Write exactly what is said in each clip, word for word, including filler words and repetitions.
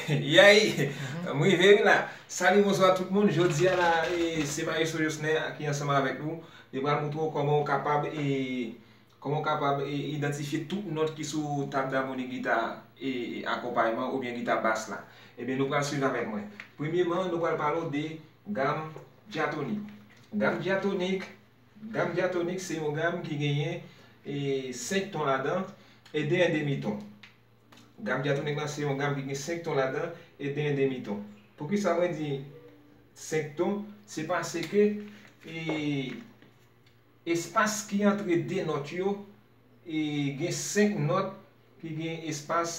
Yay! M rive wi la. Salut, bonsoir tout moun. Jodi a la, e, se Maestro Josner ki ansanm avèk nou. Li pral montre w kòman w kapab, e, kòman w kapab, e, idantifye tout nòt ki sou tab damoni gita, e, akonpayman oubyen gita bas la. Ebyen, nou pral swiv avèk mwen. Premyeman, nou pral pale w de gam dyatonik. Gam dyatonik, gam dyatonik se yon gam ki genyen, e, senk ton ladan e de endemiton. Gam dyatonik la se yon gam ki gen senk ton ladan e de endemiton. Poukisa mwen di senk ton? Se paske, e, espas ki antre de nòt yo, e, gen senk nòt ki gen espas,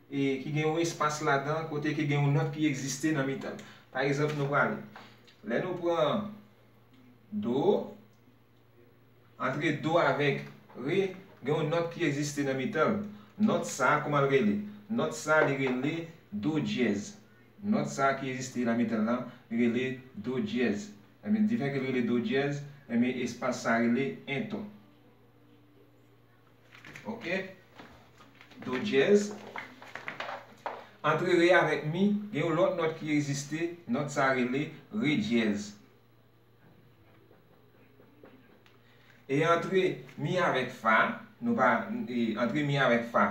e, ki gen yon espas ladan kote ki gen yon nòt ki egziste nan mitan l. Pa egzanp, nou prale. Lè nou pran do, antre do avèk re, gen yon nòt ki egziste nan mitan l. Nòt sa a, kòman l rele? Nòt sa a, li rele do dyèz. Nòt sa a ki egziste nan mitan l lan, li rele do dyèz. Ebyen, difè ke l rele do dyèz, ebyen, espas sa a rele en ton. Oke? Do dyèz. Antre re avèk mi, gen yon lòt nòt ki egziste, nòt sa a rele re dyèz. E antre mi avèk fa, nou pa, e antre mi avèk fa,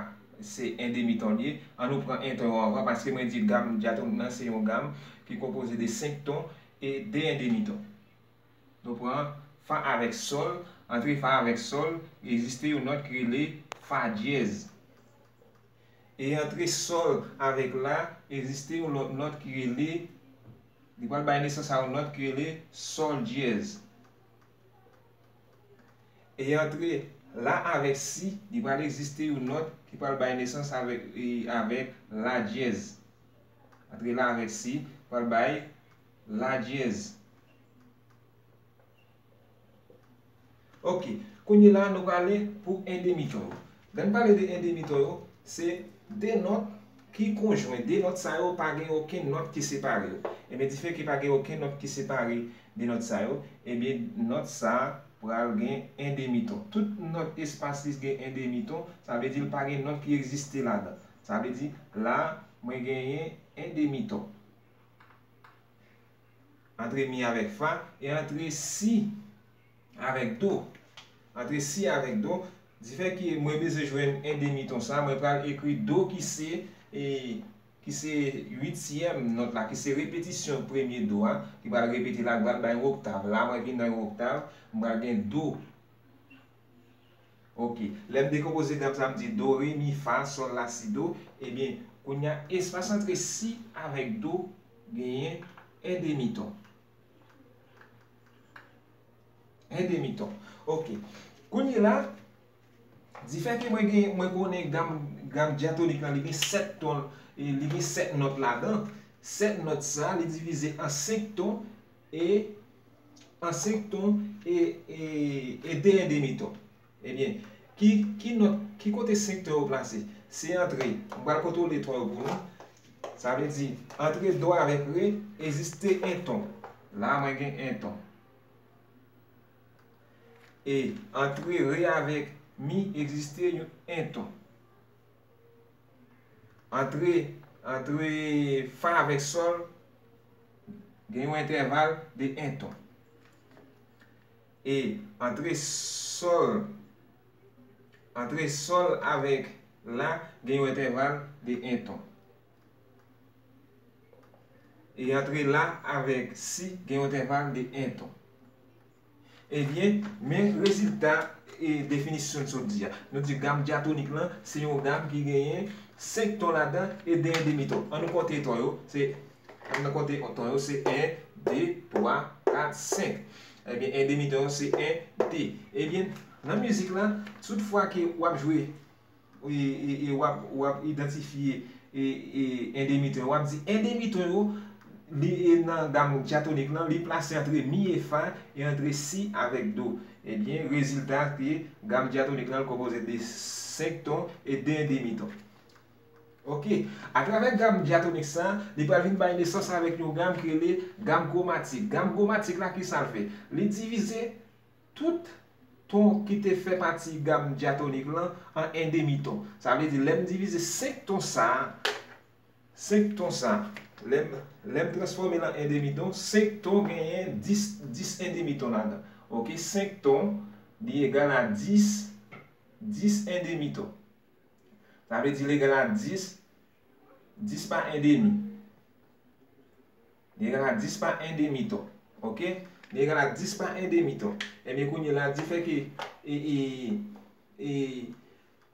se en demi ton li ye. An nou pran en ton yo anvan, paske mwen di gam dyatonik lan se yon gam ki konpoze de senk ton e de en demi ton. Nou pran fa avèk sòl, antre fa avèk sòl, egziste yon nòt ki rele fa dyèz. E antre sòl avèk la, egziste yon lòt nòt ki rele, li pral bay nesans a yon nòt ki rele sòl dyèz. E antre la avèk si, li pral egziste yon nòt ki pral bay nesans avèk, e, avèk la dyèz. Antre la avèk si, pral bay la dyèz. Oke, kounye la nou prale pou en demi ton yo. Lè n pale de en demi ton yo, se de nòt ki konjwen. De nòt sa yo pa gen okenn nòt ki separe yo. Ebyen, difè ke pa gen okenn nòt ki separe de nòt sa yo, ebyen, nòt sa a pral gen en demi ton. Tout nòt espas li gen en demi ton, sa vle di l pa gen nòt ki egziste ladan. Sa vle di, la, mwen genyen en demi ton. Antre mi avèk fa e antre si avèk do. Antre si avèk do, difè ke mwen bezwen jwenn en demi ton sa, mwen pral ekri do ki se, e, ki se uityèm nòt la, ki se repetisyon premye do a, ki pral repete la, ki pral bay yon oktav. La, mwen vin nan yon oktav, mwen pral gen do. Oke. Lè m dekonpoze gam sa, m di do, re, mi, fa, sòl, la, si, do. Ebyen, kounye a, espas antre si avèk do genyen en demi ton. En demi ton. Oke. Kounye la, difè ke mwen gen, mwen konnen gam, gam dyatonik lan, li gen sèt ton, e li gen sèt nòt ladan. Sèt nòt sa, li divize an senk ton, e an senk ton e, e, e de en demi ton. Ebyen, ki, ki nòt, ki kote senk ton yo plase? Se antre, m pral kontwole ton yo pou nou. Sa vle di, antre do avèk re, egziste en ton. La, mwen gen en ton. E antre re avèk mi, egziste yon en ton. Antre, antre fa avèk sòl, gen yon entèval de en ton. E antre sòl, antre sòl avèk la, gen yon entèval de en ton. E antre la avèk si, gen yon entèval de en ton. Ebyen, men rezilta, e, definisyon n sot di a. Nou di gam dyatonik lan, se yon gam ki genyen senk ton ladan e de en demi ton. An nou konte ton yo, se, an nou konte ton yo, se en, de, twa, kat, senk. Ebyen, en demi ton yo, se en, de. Ebyen, nan mizik la, tout fwa ke w ap jwe e, e, e w ap, w ap idantifye, e, e, en demi ton yo. W ap di en demi ton yo, li, e, nan gam dyatonik lan, li plase antre mi e fa e antre si avèk do. Ebyen, rezilta ke gam dyatonik lan l konpoze de senk ton e de en demi ton. Oke, atravè gam dyatonik sa, li pral vin bay nesans avèk yon gam ki rele gam kwomatik. Gam kwomatik la, kisa l fè? Li divize tout ton ki te fè pati gam dyatonik lan an en demi ton. Sa vle di, lè m divize senk ton sa a, Senk ton sa, lè m, lè m transfòme l an en demi ton, senk ton genyen dis, dis en demi ton ladan. Oke, senk ton, li egal a dis, dis en demi ton. Sa vle di li egal a dis, dis pa en demi. Li egal a dis pa en demi ton. Oke? Li egal a dis pa en demi ton. Ebyen, kounye a la, di fè ke, e, e, e,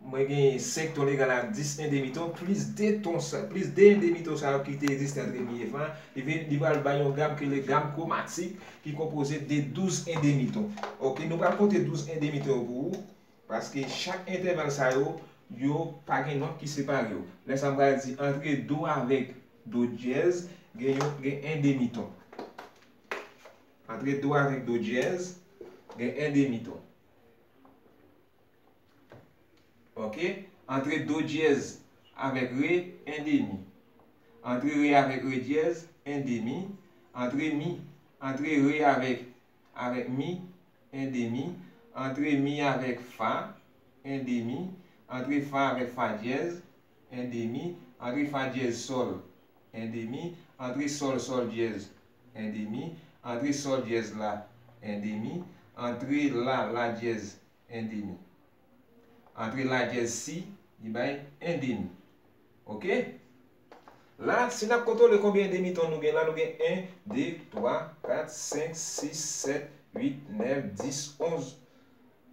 mwen gen senk ton egal a dis en demi ton, plis de ton sa, plis de en demi ton sa yo ki te egziste antre mi e fa, li vin, li pral bay yon gam ki le gam kwomatik ki konpoze de douz en demi ton. Oke, nou pral konte douz en demi ton yo pou ou, paske chak entèval sa yo, yo pa gen nòt ki separe yo. Lè sa m pral di antre do avèk do dyèz, gen yon, gen en demi ton. Antre do avèk do dyèz, gen en demi ton. Oke? Antre do dyèz avèk re, en demi. Antre re avèk re dyèz, en demi. Antre mi, antre re avèk, avèk mi, en demi. Antre mi avèk fa, en demi. Antre fa avèk fa dyèz, en demi. Antre fa dyèz sòl, en demi. Antre sòl, sòl dyèz, en demi. Antre sòl dyèz la, en demi. Antre la, la dyèz, en demi. Antre la dyèz si, li bay en demi. Oke? La, si n ap kontwole konbyen en demi ton nou gen la, nou gen en, de, twa, kat, senk, sis, sèt, uit, nèf, dis, onz.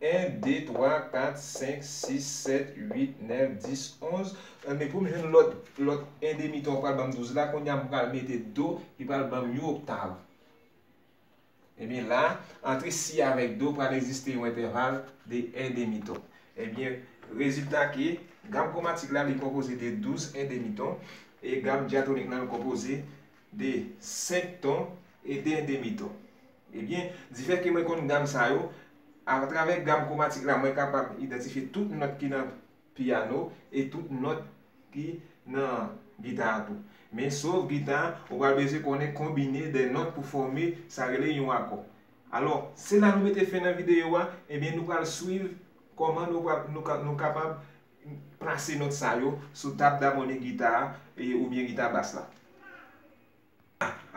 En, de, twa, kat, senk, sis, sèt, uit, nèf, dis, onz. Ebyen, pou m jwenn lòt, lòt en demi ton pral ban m douz la, kounye a m pral mete do, ki pral ban m yon oktav. Ebyen, la, antre si avèk do pral egziste yon entèval de en demi ton. Ebyen, rezilta ke gam kwomatik la, li konpoze de douz en demi ton, e gam dyatonik la, li konpoze de senk ton e de en demi ton. Ebyen, difè ke mwen konn gam sa yo, atravè gam kwomatik la, mwen kapab idantifye tout nòt ki nan pyano e tout nòt ki nan gita a tou. Men sof gita, ou pral bezwen konnen konbine de nòt pou fòme sa rele yon akò. Alò, se la nou mete fen nan videyo a, ebyen nou pral swiv kòman nou pral, nou ka, nou kapab plase nòt sa yo sou tab damoni gita a, e, oubyen gita bas la.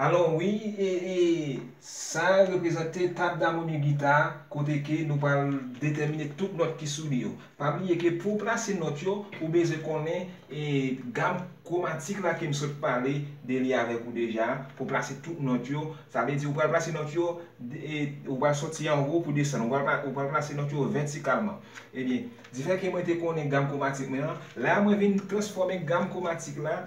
Alò wi, e, e, sa reprezante tab damoni gita, kote ke nou pral detèmine tout nòt ki sou li yo. Pa bliye ke pou w plase nòt yo, ou bezwen konnen, e, gam kwomatik la ke m sot pale de li avèk ou deja, pou plase tout nòt yo. Sa vle di ou pral plase nòt yo, e, ou pral soti anwo pou desann, ou pral, ou pral plase nòt yo vètikalman. Ebyen, difè ke mwen te konnen gam kwomatik mwen an, la mwen vin transfòme gam kwomatik la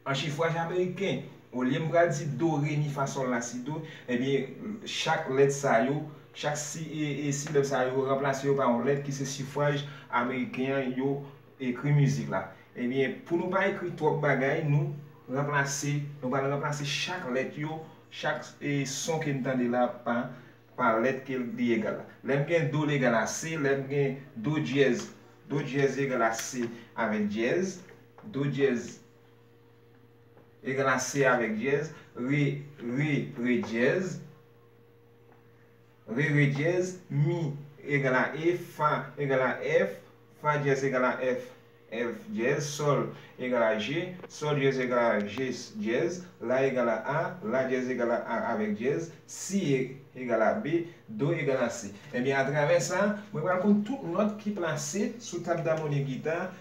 an chifwaj ameriken. Olye m pral di do, re, mi, fa, sòl, la, si, do, ebyen, chak lèt sa yo, chak si, e, e, silab sa yo, ranplase yo pa yon lèt ki se chifwaj ameriken an, yo ekri mizik la. Ebyen, pou nou pa ekri twòp bagay, nou ranplase, nou pral ranplase chak lèt yo, chak, e, son ke n tande la pa, pa lèt ke li egal la. Lè m gen do, li egal a C, lè m gen do dyèz, do dyèz egal a C avèk dyèz, do dyèz egal a C avèk dyèz, re, re, re dyèz, re, re dyèz, mi egal a E, fa egal a F, fa dyèz egal a F, F dyèz, sòl egal a G, sòl dyèz egal a G dyèz, la egal a A, la dyèz egal a A avèk dyèz, si e-, egal a B, do egal a C. Ebyen, atravè sa, mwen pral konn tout nòt ki plase sou tab damoni gita,